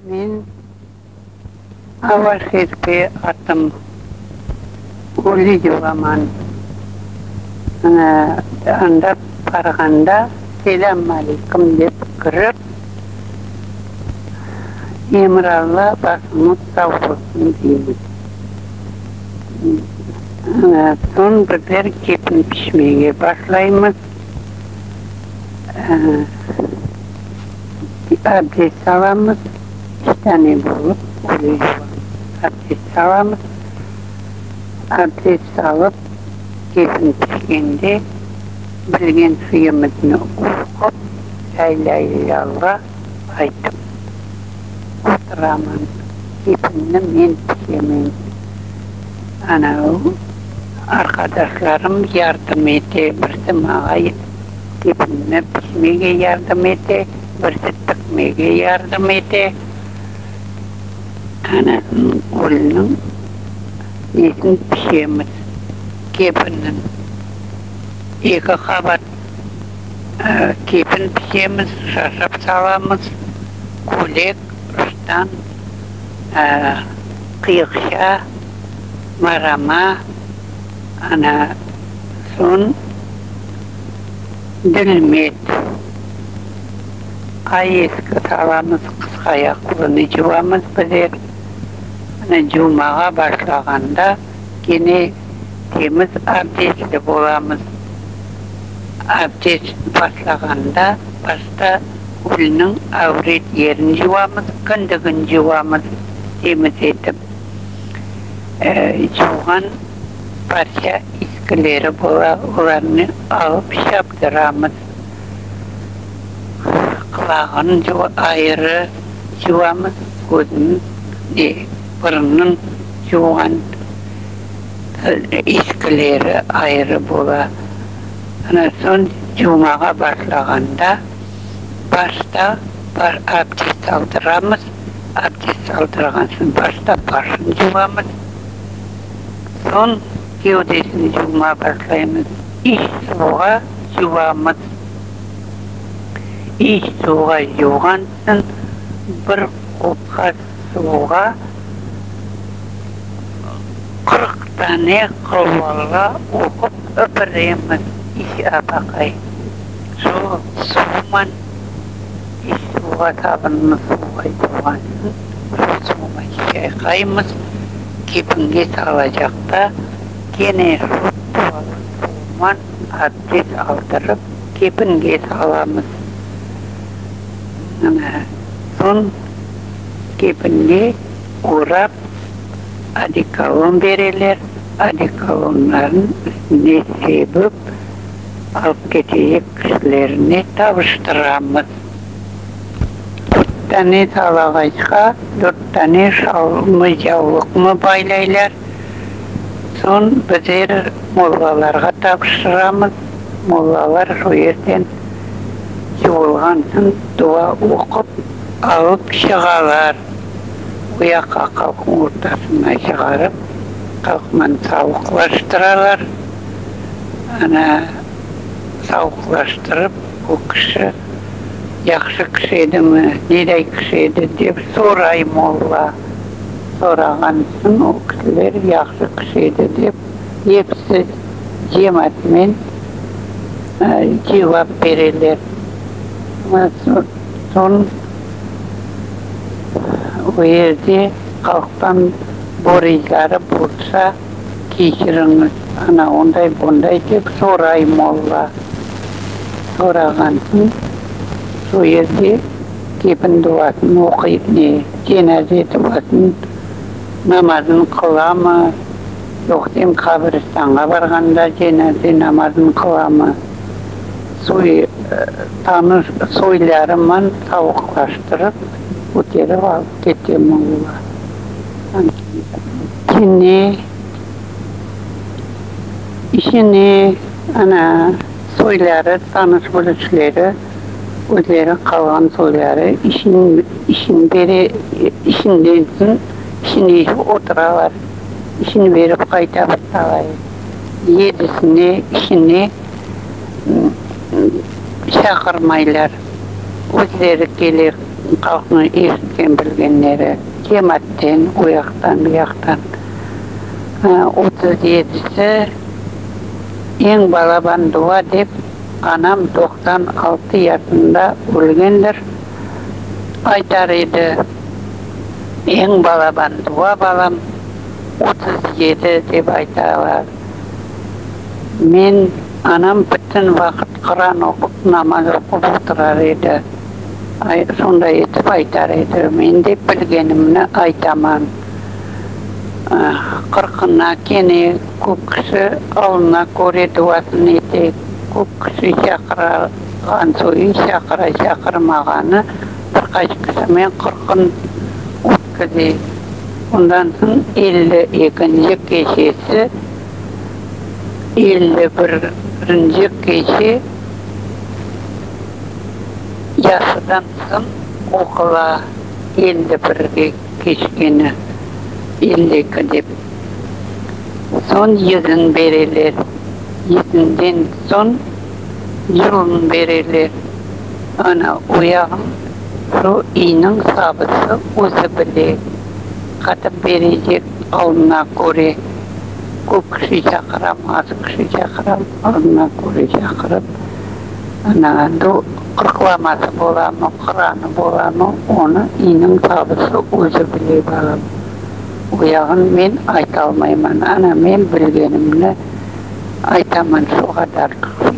Men Ava Şerfe atım, ölü yuvaman. Ana, anda barğanda selâm aleyküm dep kirip, Emir Alla başıñız sav olsun deymiz. Ana, soñ bizler kepin pişmege başlaymız. Abdest alamız, üç dane bolıp ölü yuvamız. Abdest alamız. Abdest alıp, kefin pişkende bilgen suyımıznı oqup, Lâ ilâhe illâllah aytıp oturaman. Kefinni men pişemen. Ana, arqadaşlarım yardım ete, birisi maña kefinni pişmege yardım ete, birisi tikmege yardım ete. Anasınıñ ölüniñ nesini pişemiz, kefinin. Eki qabat kefin pişemiz, şaşap salamız, kölek, ıştan, qıyıqça, marama, ana, soñ dilmet. Ay eski salamız, qısqa ayaqlını cuvamız bizler. Ana, cuvmağa başlağanda kene temiz abdestli bolamız. Abdest başlağanda başta ölüniñ avret yerini cuvamız, kindigini cuvamız temiz etip. Cuvğan parça iskileri bola, olarnı alıp şaptıramız. Qulağını ayırı cuvamız, közüniñ ne, burunınıñ cuvğan iskileri ayırı bola. Ana soñ cuvmağa başlağanda başta abdest aldıramız, abdest aldırğan soñ başta başını cuvamız, soñ kevdesini cuvmağa başlaymız. İç suvğa yuvamız. İç suvğa yuvğan soñ bir qopqa suvğa 40 dane qulvalla oqup ıpıremiz, iç apaqay. Şu suvman iç suvğa sabunlı suvğa yuvğan soñ şu suvman çayqaymız, kepinge salacaqta Kene şu dualı suvman abdest aldırıp, kepinge salamız. Ana, soñ kepinge orap, odekolon bereler, odekolonların üstüne sebip, alıp ketecek kişilerine tabıştıramız. Dört dane salağaçqa dört dane şalmı, yavlıqmı baylaylar. Soñ bizler mollalarğa tapşıramız, mollalar şu yerden yuvulğan soñ dua oqup alıp çıqalar. O yaqqa halqnıñ ortasına çıqarıp, halqman savuqlaştıralar. Ana, savuqlaştırıp, o kişi yahşı kişi edimi, neday kişi edi dep soray molla. Sorağan soñ o kişiler yahşı kişi edi dep, episi cemaatmen cevap bereler. Soñ o yerde halqtan boricları bolsa, keçiriñiz, ana onday bunday dep soray molla. Sorağan soñ şu yerde Kefin duasını oquy, ne, cenaze duasını, namazını qılamı, yoqsem qabiristanğa barğanda cenaze namazını qılamı, soy, tanış soylarıman savuqlaştırıp, köterip alıp kete molla. İşine, işine, ana, soyları, tanış-bilişleri. Özleri qalğan soyları işin işin bere işinden soñ işini içip oturalar. İşini berip qayta bir talay. Yedisine işine çaqırmaylar. Özleri kele. Halqnıñ eşitken bilgenleri cemaatten, o yaqtan, bu yaqtan. Otuz yedisi eñ balaban dua dep, anam 96 yaşında ölgendir, aytar edi, Eñ balaban dua, balam, 37 dep aytalar. Men, anam bütün vaqıt Quran oqup, namaz oqup oturar edi. Şonday etip aytar edi. Men de bilgenimni aytaman. Qırqına kene köp kişi alına köre duasını ete. Köp kişi çaqırğan soyu çaqıra, çaqırmağanı bir qaç kişimen qırqın ötkize. Ondan soñ 52-nci gecesi, 51-nci gece yasıdan soñ oqula, 51-ge keçkeni, 52 dep. Soñ yızın bereler, yızınden soñ yılın bereler. Ana, o yağın şu iyniñ sabısı özü bile, qatıp berecek alına köre. Köp kişi çaqıram, az kişi çaqıram, alına köre çaqırıp, ana, qırqlaması bolamı, qıranı bolamı, onı iyniñ sabısı özü bile, balam. O yağın men aytalmayman. Ana, men bilgenimni aytaman, şu qadarlıq.